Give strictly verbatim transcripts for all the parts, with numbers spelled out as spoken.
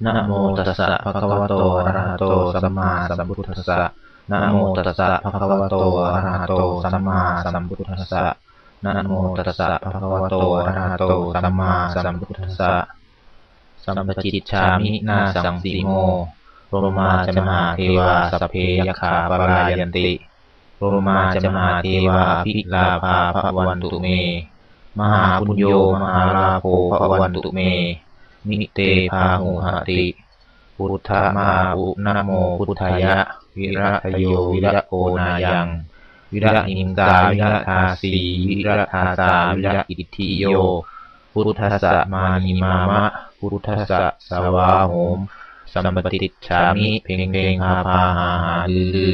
Namo tassa bhagavato arahato sammāsambuddhassa. Namo tassa bhagavato arahato sammāsambuddhassa. Namo tassa bhagavato arahato sammāsambuddhassa. Sampacicchāmi nāsaṃsimo. Brahmā ca mahādevā sabbe yakkhā palāyanti. Brahmā ca mahādevā abhilābhā bhavantu me. Mahāpuñño mahālābho bhavantu me. Mite bāhuhati. Buddha ma a u, namo buddhāya. Viradayo viragonāyaṃ virahiṃsā viradāsī viradāsā viraitthiyo. Buddhassa mānīmāma, buddhassa svāhoma. Sampaṭicchāmi. Peṅ peṅ pā pā hā hā lū lū.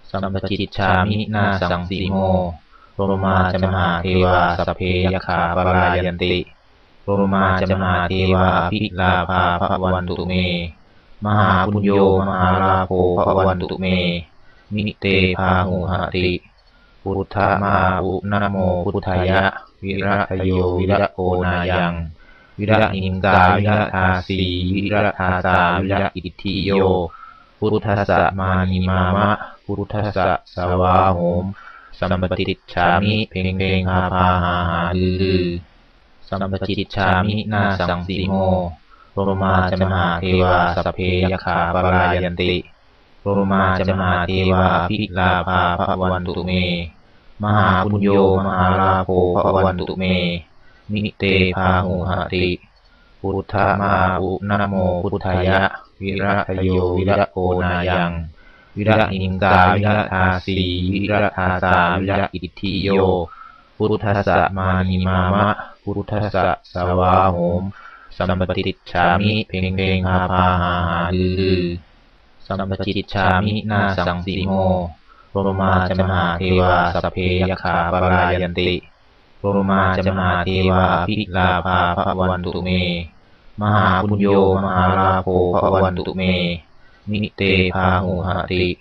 Sampacicchāmi nāsaṃsimo. Brahmā ca mahādevā sabbe yakkhā palāyanti. Brahmā ca mahādevā abhilābhā bhavantu me. Mahāpuñño mahālābho bhavantu me. Mite bāhuhati. Buddha ma a u, namo buddhāya. Viradayo viragonāyaṃ virahiṃsā viradāsī viradāsā viraitthiyo. Buddhassa mānīmāma, buddhassa svāhoma. Sampaṭicchāmi. Peṅ peṅ pā pā hā hā lū lū. Sampacicchāmi nāsaṃsimo. Brahmā ca mahādevā sabbe yakkhā palāyanti. Brahmā ca mahādevā abhilābhā bhavantu me. Mahāpuñño mahālābho bhavantu me. Mite bāhuhati. Buddha ma a u, namo buddhāya. Viradayo viragonāyaṃ virahiṃsā viradāsī viradāsā viraitthiyo. Buddhassa mānīmāma, buddhassa svāhoma. Sampaṭicchāmi. Peṅ peṅ pā pā hā hā lū lū. Sampacicchāmi nāsaṃsimo. Brahmā ca mahādevā sabbe yakkhā palāyanti. Brahmā ca mahādevā abhilābhā bhavantu me. Mahāpuñño mahālābho bhavantu me. Mite bāhuhati.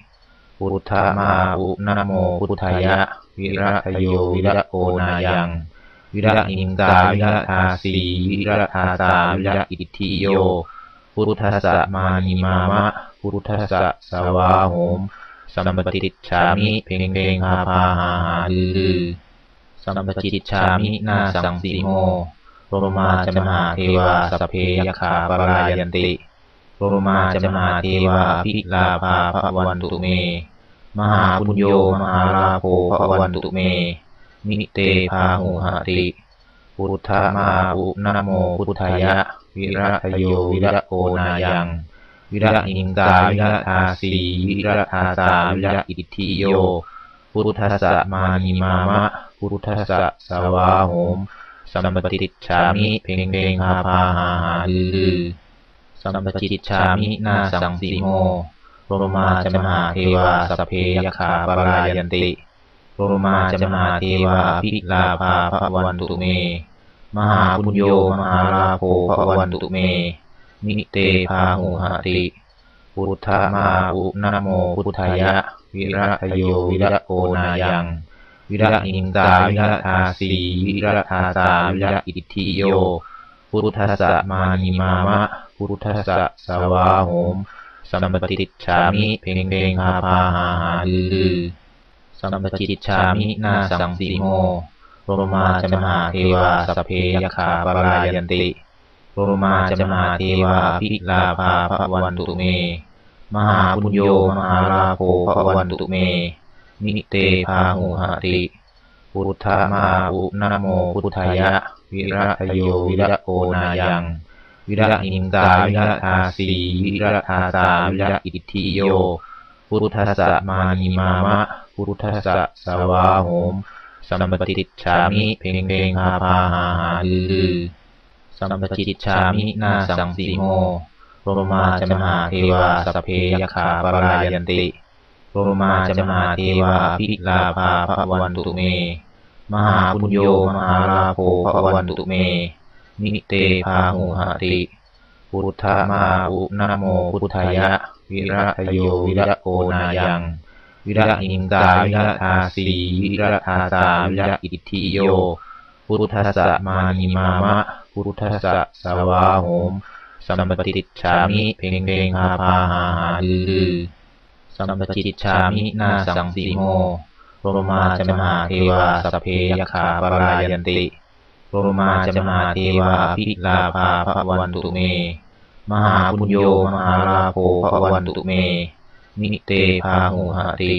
Buddha ma a u, namo buddhāya. Viradayo viragonāyaṃ virahiṃsā viradāsī viradāsā viraitthiyo. Buddhassa mānīmāma, buddhassa svāhoma. Sampaṭicchāmi. Peṅ peṅ pā pā hā hā lū lū. Sampacicchāmi nāsaṃsimo. Brahmā ca mahādevā sabbe yakkhā palāyanti. Brahmā ca mahādevā abhilābhā bhavantu me. Mahāpuñño mahālābho bhavantu me. Mite bāhuhati. Buddha ma a u, namo buddhāya. Viradayo viragonāyaṃ virahiṃsā viradāsī viradāsā viraitthiyo. Buddhassa mānīmāma, buddhassa svāhoma. Sampaṭicchāmi. Peṅ peṅ pā pā hā hā lū lū. Sampacicchāmi nāsaṃsimo. Brahmā ca mahādevā sabbe yakkhā palāyanti. Brahmā ca mahādevā abhilābhā bhavantu me. Mahāpuñño mahālābho bhavantu me. Mite bāhuhati. Buddha ma a u, namo buddhāya. Viradayo viragonāyaṃ virahiṃsā viradāsī viradāsā viraitthiyo. Buddhassa mānīmāma, buddhassa svāhoma. Sampaṭicchāmi. Peṅ peṅ pā pā hā hā lū lū. Sampacicchāmi nāsaṃsimo. Brahmā ca mahādevā sabbe yakkhā palāyanti. Brahmā ca mahādevā abhilābhā bhavantu me. Mahāpuñño mahālābho bhavantu me. Mite bāhuhati. Buddha ma a u, namo buddhāya. Viradayo viragonāyaṃ virahiṃsā viradāsī viradāsā viraitthiyo. Buddhassa mānīmāma, buddhassa svāhoma. Sampaṭicchāmi. Peṅ peṅ pā pā hā hā lū lū. Sampacicchāmi nāsaṃsimo. Brahmā ca mahādevā sabbe yakkhā palāyanti. Brahmā ca mahādevā abhilābhā bhavantu me. Mahāpuñño mahālābho bhavantu me. Mite bāhuhati. Buddha ma a u, namo buddhāya. Viradayo viragonāyaṃ virahiṃsā viradāsī viradāsā viraitthiyo. Buddhassa mānīmāma, buddhassa svāhoma. Sampaṭicchāmi. เพ็ง เพ็ง พา พา หา หา ฤๅ ฤๅ Sampacicchāmi. Nāsaṃsimo. Brahmā ca mahādevā sabbe yakkhā palāyanti. Brahmā ca mahādevā abhilābhā bhavantu me. Mahāpuñño mahālābho bhavantu me. Mite bāhuhati.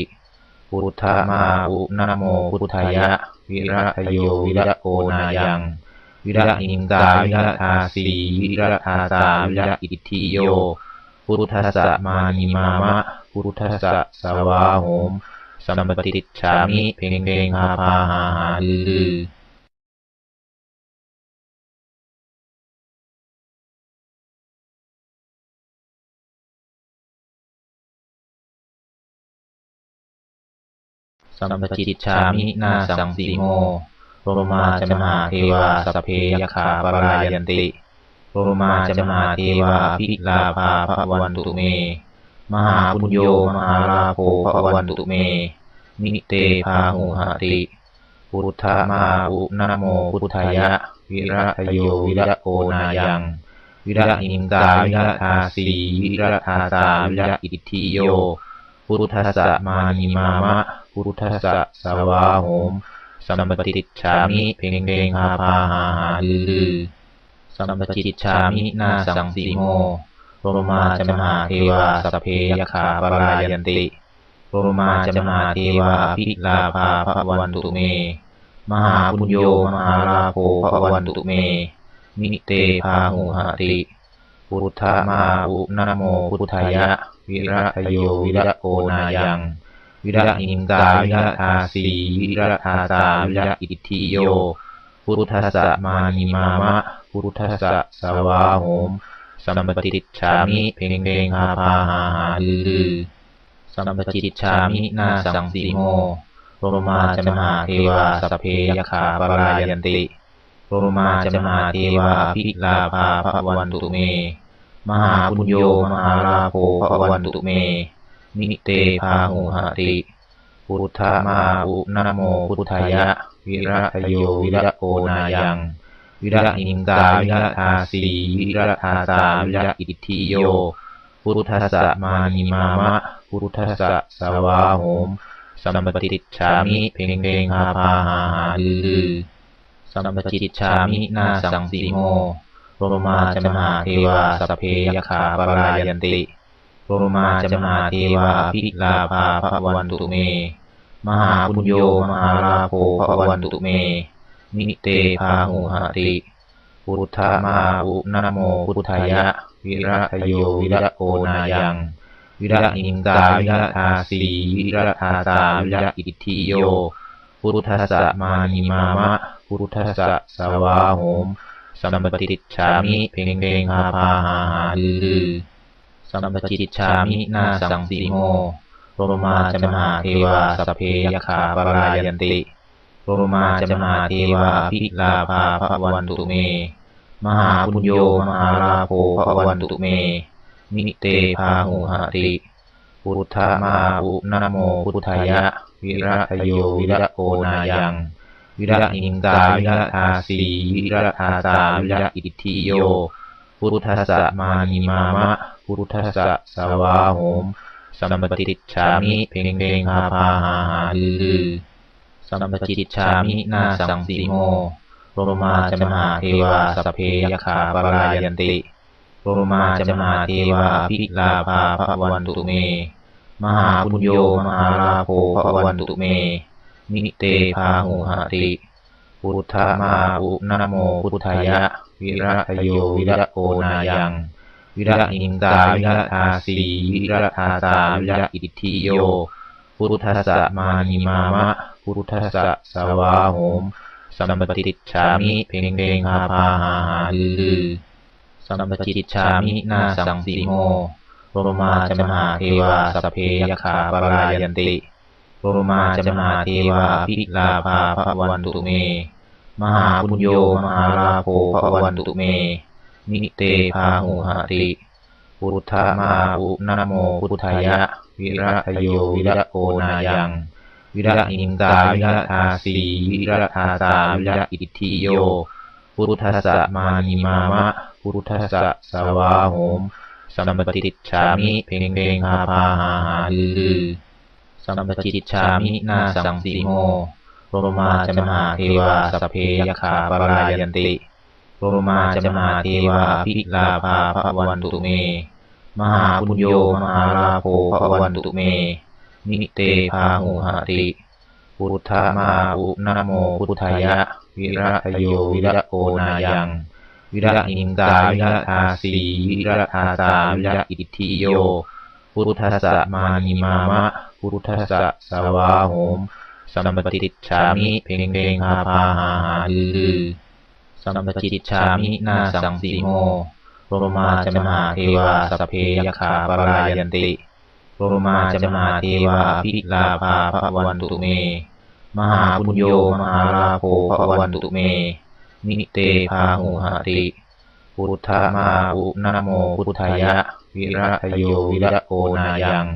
Buddha ma a u, namo buddhāya. Viradayo viragonāyaṃ virahiṃsā viradāsī viradāsā viraitthiyo. Buddhassa mānīmāma, buddhassa svāhoma. Sampaṭicchāmi. เพ็ง เพ็ง พา พา หา หา ฤๅ ฤๅ Sampacicchāmi. Nāsaṃsimo. Brahmā ca mahādevā sabbe yakkhā palāyanti. Brahmā ca mahādevā abhilābhā bhavantu me. Mahāpuñño mahālābho bhavantu me. Mite bāhuhati. Buddha ma a u, namo buddhāya. Viradayo viragonāyaṃ virahiṃsā viradāsī viradāsā viraitthiyo. Buddhassa mānīmāma, buddhassa svāhoma. Sampaṭicchāmi. เพ็ง เพ็ง พา พา หา หา ฤๅ ฤๅ Sampacicchāmi. Nāsaṃsimo. Brahmā ca mahādevā sabbe yakkhā palāyanti. Brahmā ca mahādevā abhilābhā bhavantu me. Mahāpuñño mahālābho bhavantu me. Mite bāhuhati. Buddha ma a u, namo buddhāya. Viradayo viragonāyaṃ virahiṃsā viradāsī viradāsā viraitthiyo. Buddhassa mānīmāma, buddhassa svāhoma. Sampaṭicchāmi. เพ็ง เพ็ง พา พา หา หา ฤๅ ฤๅ Sampacicchāmi. Nāsaṃsimo. Brahmā ca mahādevā sabbe yakkhā palāyanti. Brahmā ca mahādevā abhilābhā bhavantu me. Mahāpuñño mahālābho bhavantu me. Mite bāhuhati. Buddha ma a u, namo buddhāya. Viradayo viragonāyaṃ virahiṃsā viradāsī viradāsā viraitthiyo. Buddhassa mānīmāma, buddhassa svāhoma. Sampaṭicchāmi. เพ็ง เพ็ง พา พา หา หา ฤๅ ฤๅ Sampacicchāmi. Nāsaṃsimo. Brahmā ca mahādevā sabbe yakkhā palāyanti. Brahmā ca mahādevā abhilābhā bhavantu me. Mahāpuñño mahālābho bhavantu me. Mite bāhuhati. Buddha ma a u, namo buddhāya. Viradayo viragonāyaṃ virahiṃsā viradāsī viradāsā viraitthiyo. Buddhassa mānīmāma, buddhassa svāhoma. Sampaṭicchāmi. เพ็ง เพ็ง พา พา หา หา ฤๅ ฤๅ Sampacicchāmi. Nāsaṃsimo. Brahmā ca mahādevā sabbe yakkhā palāyanti. Brahmā ca mahādevā abhilābhā bhavantu me. Mahāpuñño mahālābho bhavantu me. Mite bāhuhati. Buddha ma a u, namo buddhāya. Viradayo viragonāyaṃ virahiṃsā viradāsī viradāsā viraitthiyo. Buddhassa mānīmāma, buddhassa svāhoma. Sampaṭicchāmi. เพ็ง เพ็ง พา พา หา หา ฤๅ ฤๅ Sampacicchāmi. Nāsaṃsimo. Brahmā ca mahādevā sabbe yakkhā palāyanti. Brahmā ca mahādevā abhilābhā bhavantu me. Mahāpuñño mahālābho bhavantu me. Mite bāhuhati. Buddha ma a u, namo buddhāya. Viradayo viragonāyaṃ virahiṃsā viradāsī viradāsā viraitthiyo. Buddhassa mānīmāma, buddhassa svāhoma. Sampaṭicchāmi. เพ็ง เพ็ง พา พา หา หา ฤๅ ฤๅ Sampacicchāmi. Nāsaṃsimo. Brahmā ca mahādevā sabbe yakkhā palāyanti. Brahmā ca mahādevā abhilābhā bhavantu me. Mahāpuñño mahālābho bhavantu me. Mite bāhuhati. Buddha ma a u, namo buddhāya. Viradayo viragonāyaṃ virahiṃsā viradāsī viradāsā viraitthiyo. Buddhassa mānīmāma, Buddhassa svāhoma. Sampaṭicchāmi. เพ็งเพ็ง พาพา หาหา ฤๅฤๅ Sampacicchāmi. Nāsaṃsimo. Brahmā ca mahādevā sabbe yakkhā palāyanti. Brahmā ca mahādevā abhilābhā bhavantu me. Mahāpuñño mahālābho bhavantu me. Mite bāhuhati. Buddha ma a u, namo buddhāya. Viradayo viragonāyaṃ, virahiṃsā viradāsī, viradāsā viraitthiyo. Buddhassa mānīmāma. Buddhassa svāhoma. Sampaṭicchāmi. เพ็งเพ็ง พาพา หาหา ฤๅฤๅ Sampacicchāmi. Nāsaṃsimo. Brahmā ca mahādevā sabbe yakkhā palāyanti. Brahmā ca mahādevā abhilābhā bhavantu me. Mahāpuñño mahālābho bhavantu me. Mite bāhuhati. Buddha ma a u, namo buddhāya. Viradayo viragonāyaṃ,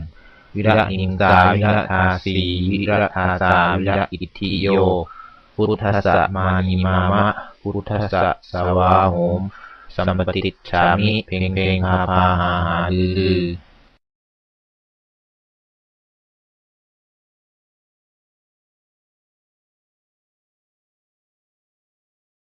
virahiṃsā viradāsī, viradāsā viraitthiyo. Buddhassa mānīmāma. Buddhassa svāhoma. Sampaṭicchāmi. เพ็งเพ็ง พาพา หาหา ฤๅฤๅ